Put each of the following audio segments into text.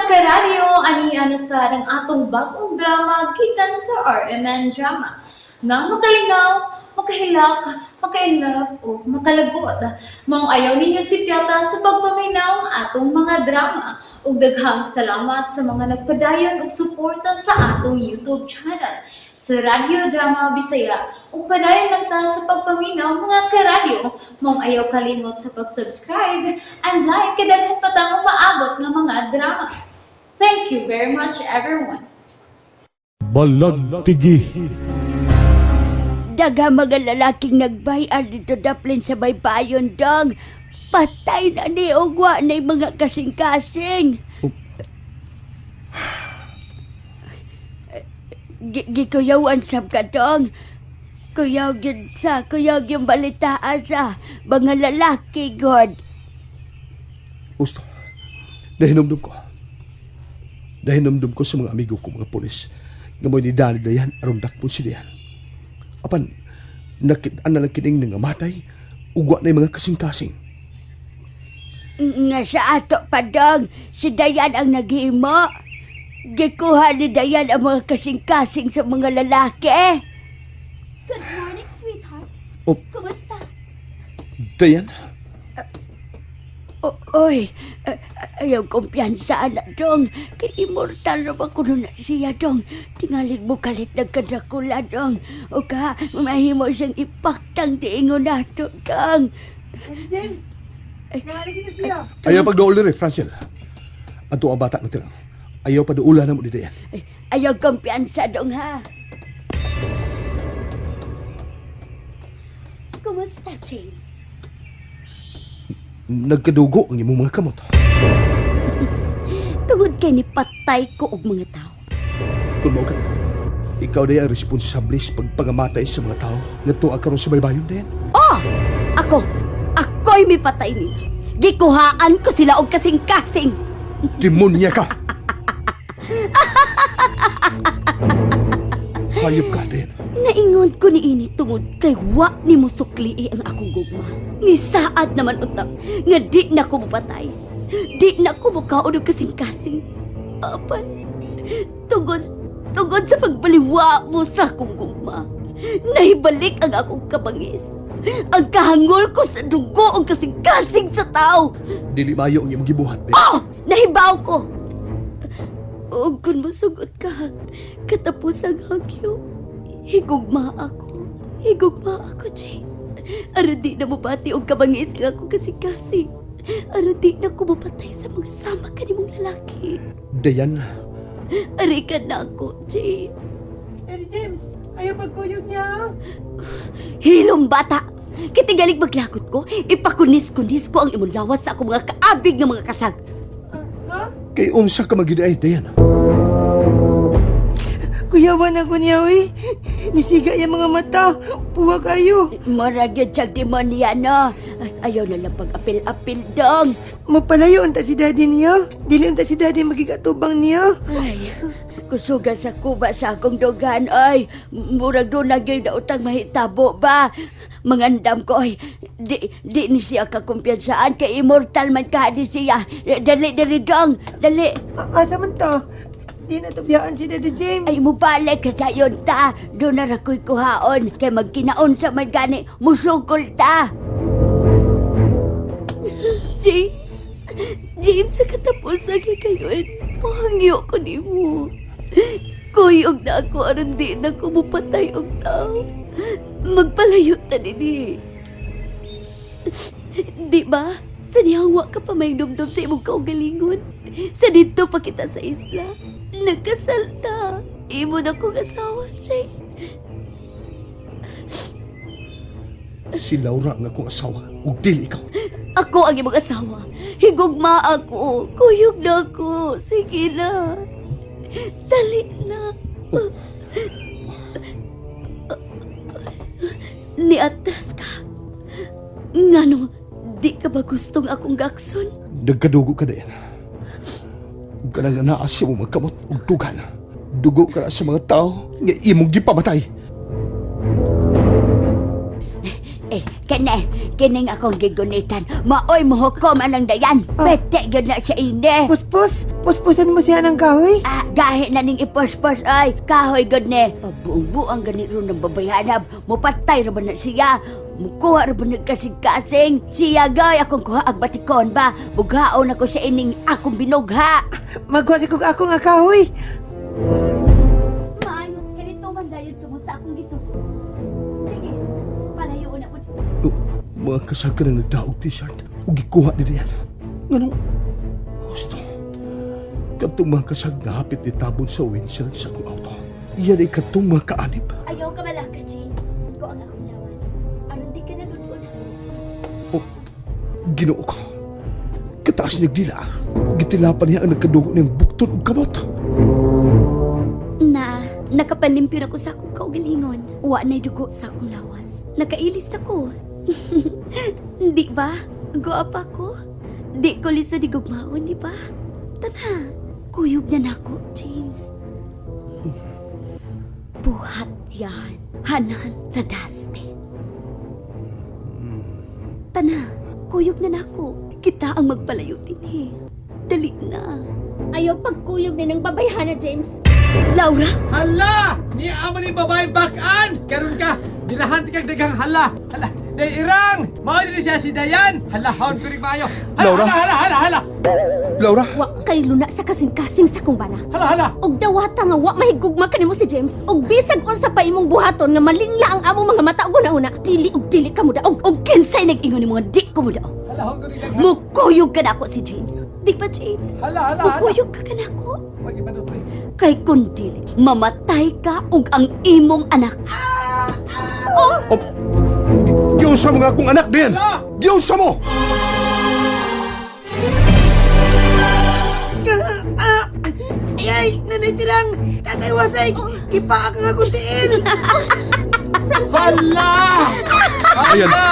Karadyo, ani na sa ang atong bagong drama gikan sa RMN Drama. Nga makalingaw, makahilak, maka-inlove o makalagot. Maong ayaw ninyo sipyata sa pagpaminaw ang atong mga drama. Ug daghang salamat sa mga nagpadayon og suporta sa atong YouTube channel sa Radyo Drama Bisaya. Ug padayon lang ta sa pagpaminaw, mga karadyo. Maong ayaw kalimot sa pag-subscribe and like kay daghan pa tang umaabot nga mga drama. Thank you very much, everyone. Balagtigi. Daga mga lalaking nagbayar dito daplin sa baybayon, dong. Patay na ni Ugwa na yung mga kasing-kasing. Gikuyawan sab ka, dong. Kuyaw gyud sa, kuyaw yung balitaan sa mga lalaki, God. Gusto. Dahinumdum ko. Dahinumdum ko sa mga amigo ko, mga pulis, nga mo'y ni Dani Dayan, aron dakpon si Dayan. Apan, nakit-an na lang kining nangamatay, ugwa na yung mga kasing-kasing. Nga sa ato pa, dong, si Dayan ang naghimo. Gikuha ni Dayan ang mga kasing-kasing sa mga lalaki. Good morning, sweetheart. Oh. Kumusta? Dayan, Oy, ayaw kumpiyansa, anak dong. Kay immortal na ba kuno na siya, dong? Tingalig mo kalit ng kadakula, dong. O ka, mahimo siyang ipaktang diingon nato, dong. James! Nangaligi na siya! Ayaw pagduol diri, Francel. Ato ang bata ng tirang. Ayaw paduula na mo ni Dayan. Ay, ayaw kumpiyansa, dong, ha? Kumusta, James? Nagkadugo ang imong mga kamot. Tungod kay ni patay ko og mga tao. Kung mao ka, ikaw day ang responsable sa pagpangamatay sa mga tao nga tuwa karon sa baybayon, Dayan. Oh! Ako! Ako'y mipatay nila. Gikuhaan ko sila og kasing-kasing. Demonya ka! Hayop ka, Dayan. Naingon ko ni ini tungod kay wa ni mo suklii ang akong gugma. Ni saad naman utak nga di na ko mopatay. Di na ko mukaon og kasing-kasing. Apan, tungod tungod sa pagbaliwa mo sa akong gugma, nahibalik ang akong kabangis. Ang kahangol ko sa dugo og kasing-kasing sa tao. Dili mayo ang imong gibuhat, Dayan. Oh! Nahibaw ko! O kung musugot ka, katapos ang hagyo, higugma ako. Higugma ako, Jane. Aron di na mabati og kabangis ang ako kasing-kasing. Aron di na ko mapatay sa mga sama kanimong lalaki. Dayan, Aray ka na ako, James. Eddie James! Ayaw pagkuyog niya! Hilom bata! Kitigalig maglakot ko, ipakunis-kunis ko ang imong lawas sa akong mga kaabig nga mga kasag. Ha? Kay unsa ka magiday, Dayan. Kuyawan ako niya, uy! Nisiga yung mga mata! Puwa kayo! Murag yun siyang demonya, no? Ay, ayaw na lang pag-apil-apil dong. Mapalayo unta si daddy niya! Dili unta si daddy magigatubang niya! Ay, kusugan sa kuba sa akong dugan, ay. Murag doon na gyud na utang mahitabo ba? Mangandam ko, ay. Di ni siya kakumpiyansaan kay immortal man ka di siya. Dali, dali dong, dali. Asa man to? Di na tubiyaan si Daddy James! Ay, mubalik ka dayon ta. Doon na rakoy kuhaon. Kay magkinaon sa man gani, musukol ta. James, James, sa katapusan kay kayon, pahangyo ko nimo. Kuyog na ako aron di na ko mupatay og tao. Magpalayo ta dinhi. Di ba? Sa niyang wa ka pa may dumdum sa imong kaugalingon. Sa dito pa kita sa isla. Nagkasal ta. Imo na kong asawa, Jay. Si Laura ang akong asawa ug dili ikaw. Ako ang imong asawa. Higugma ako. Kuyog na ako. Sige na. Dali na. Niatras ka. Ngano, di ka ba gustong akong gakson? Nagkadugo ka, Dayan. Ug kanang naa sa imong magkamot ug dugan. Dugo ka na sa mga tao nga imong gipamatay. Eh, Kene, kining akong gigunitan. Maoy mohukom anang Dayan. Pete gyud na siya ini. Puspos, puspusan mo siya ng kahoy. Ah, gahi na ning ipospos ay kahoy gud ni. Pabuang-buang gani ron ng babayhanab. Mupatay ra ba na siya? Mukuha ra ba na kasing-kasing? Siya gay akong kuha ag batikon ba? Bughaon ako sa ining akong binugha. Magkuha si kog ako nga kahoy. Maayo, ganito man dayon tungo sa akong gisugo. Sige, palayo na po. Oh, mga kasag ka na nagdaog t-shirt o gikuha ni Dayan. Nganong? Gusto. Katong mga kasag na hapit ni tabon sa windshield sa akong auto. Iyan ay katong mga kaanib. Ayaw ka malaka, James. Ko ang akong lawas. Aron di ka naludon ako. Oh, Ginoo ko. Kataas niyang dila. Gitilapan niya ang nagkadugo niyang bukton ug kamot. Na, nakapalimpyo na ko sa akong kaugalingon. Wa na'y dugo sa akong lawas. Nakailis na ko. Di ba? Guwapa ko. Di ko liso di gugmaon, di ba? Tana, kuyog na nako, James. Buhat yan. Hanan, tadaste. Tana, kuyog na nako. Kita ang magpalayo din eh. Dali na. Ayaw pagkuyog na ng babayhana, James. Laura! Hala! Ni ama ni babae bakan! Karon ka, ginahan ti kag daghang hala. Hala, day irang! Mao ni siya si Dayan. Hala, haon ko rin maayo. Hala, Laura? hala, hala, hala, hala. Laura! Wa kay luna sa kasing-kasing sa kong bana. Hala, hala. Og dawata nga wa mahigugma kanimo si James. Og bisag unsa pa imong buhaton nga malingla ang among mga mata og una-una, dili og dili ka modaog. Og kinsay nag-ingon nimo nga di ko mo daog. Hala, haon ko rin daghang. Mukuyog ka nako si James. Di ba, James? Hala, hala, hala. Mukuyog ka kanako. Wag ipadot pre. Kay kun dili, mamatay ka ug ang imong anak. Oh, giunsa mo nga akong anak din. Hala! Giunsa mo! Ah, ay, ay, nanay tirang. Tatay Wasay, gipaak nga akong tiil. Hala! Ayan. Hala!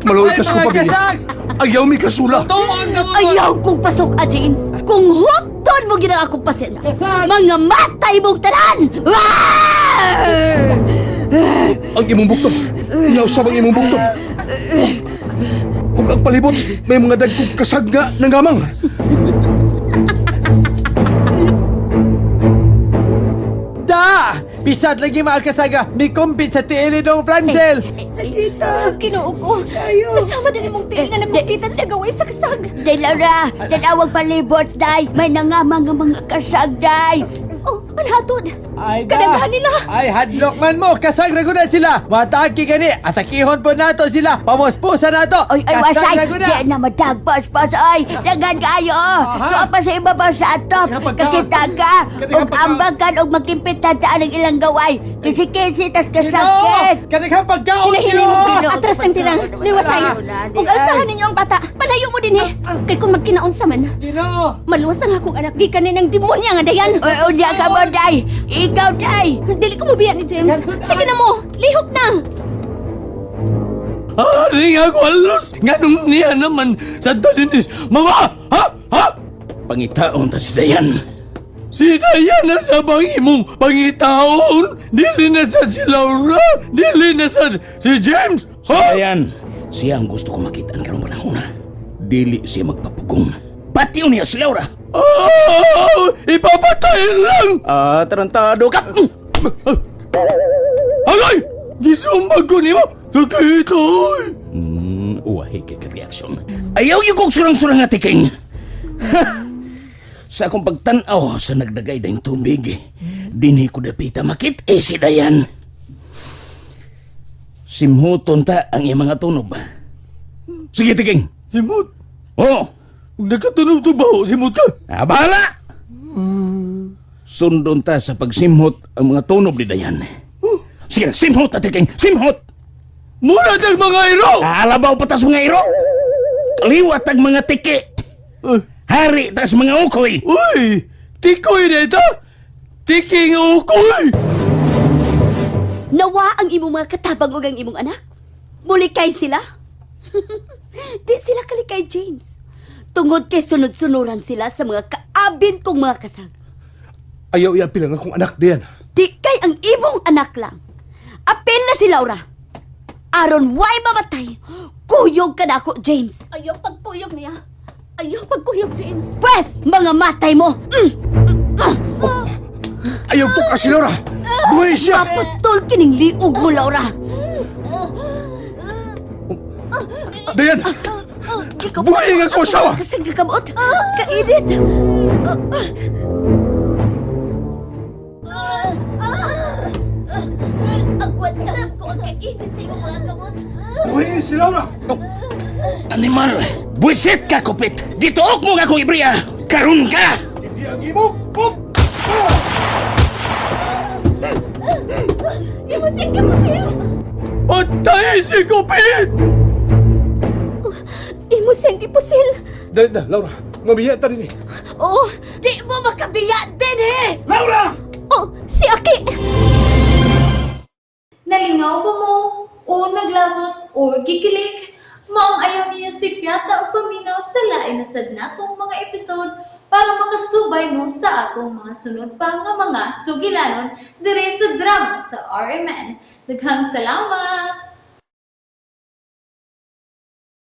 Maluoy Ay, ka sa mga kong pamilya. kasag! Ayaw mi kasula. Tuon ka mo! Ayaw kong pasok a James. Kung huton mo ginang akong pasensya. Kasag! Mga matay mong tanan! Ah! Ang imong bukton. Nausab ang imong bukton. Ug ang palibot, may mga dagkong kasag nga nangamang. Da! Bisad lagi mga kasaga, mi kumpit sa tiili dong Francel. Sakita. Ginoo ko. Ayaw. Kasama din imong tiil na nagkumpitan sa gaway sa kasag. Day Laura, tanawag palibot, day. May nangamang nga mga kasag, day. Oh, anhatod. Ay da. Kadaghan nila. Ay hadlok man mo, kasag ra gud na sila. Mataag gani, atakihon po nato sila. Pamuspusa nato. Oy, oy, Kasag wasay! ra gud na. Di na madagpas-pas, oy! Daghan kayo, oh! Aha. Tuwa pa sa ibabaw sa atop! Kaya pagkaon. Kakita ka! Kaya Og pagkaon. ambagan, og magkimpit tataan ang ilang gaway! Kisi-kisi, tas kasakit! Kadaghang pagkaon Hinahilin mo Ginoo! siya. Atras ng tirang. Niwasay. Ug alsahan ninyo ang bata. Palayo mo din eh. Kay kung magkinaon sa man, Ginoo! maluwas ang akong anak gikan ni ng demonya nga dayan. Oy, unya ka mo, day! Ikaw, day! Dili ko mobiya ni James. Sige na mo. Lihok na. Ari nga ko alos! Nga nung niya naman sa Dalinis! Mama! Ha? Ha? Pangitaon ta si Dayan. Si Dayan na sa bang imong pangitaon! Dili na sa si Laura! Dili na sa si James! Si Dayan, siya ang gusto ko makita ang karong panahon. Dili siya magpapugong. Pati niya si Laura. Oh! Ipapatay lang! Ah, tarantado ka! Agay! Gisumbag ko nimo! Sakit oy! Uwahi kay ka reaksyon. Ayaw yung kong surang-surang nga tiking. Ha! Sa akong pagtanaw sa nagdagay dayong tubig, dinhi ko dapita makit eh si Dayan. Simhuton ta ang iyang mga tunob. Sige, tiking. Simot! Oo. Kung nakatunog to baho, simot ka! Ah, bahala! Sundon ta sa pagsimhot ang mga tunob ni Dayan. Sige na, simhot, Ate King! Simhot! Mura tag mga iro! Alabaw pa tas mga iro! Kaliwat ang mga tiki! Ay, Hari tas mga ukoy! Uy! Tikoy na ito! Tiking ukoy! Nawa ang imong mga katabang ug ang imong anak. Mulikay sila. Di sila kalikay, James. Tungod kay sunod-sunuran sila sa mga kaabin kong mga kasag. Ayaw iapil ang akong anak diyan. Di kay ang imong anak lang. Apil na si Laura. Aron way mamatay, kuyog ka na ako, James. Ayaw pagkuyog niya. Ayaw pagkuyog, James. Pwes, mga matay mo! Ayaw po ka si Laura! Buhay siya! Maputol kining liog mo, Laura. Dayan! Buhay ang akong asawa! Kasang kakamot! Kainit! Agwat ko ang kainit sa imong mga kamot. Buhay si Laura! Animal! Buisit ka, kupit! Gituok mo nga akong ibriya! Karon ka! Hindi ang imo! Oh! Gimusil, gimusil. Patay si Kupit! Imo siyang gipusil. Dali na, Laura. Mamiya ta din eh. Oo. Di mo makabiya din eh! Laura! Oh, si Aki. Nalingaw ba mo? O naglagot o gikilig? Maong ayaw niyo si Piata o paminaw sa lain na sad natong mga episode para makasubay mo sa atong mga sunod pa nga mga sugilanon dire sa drama sa RMN. Daghang salamat!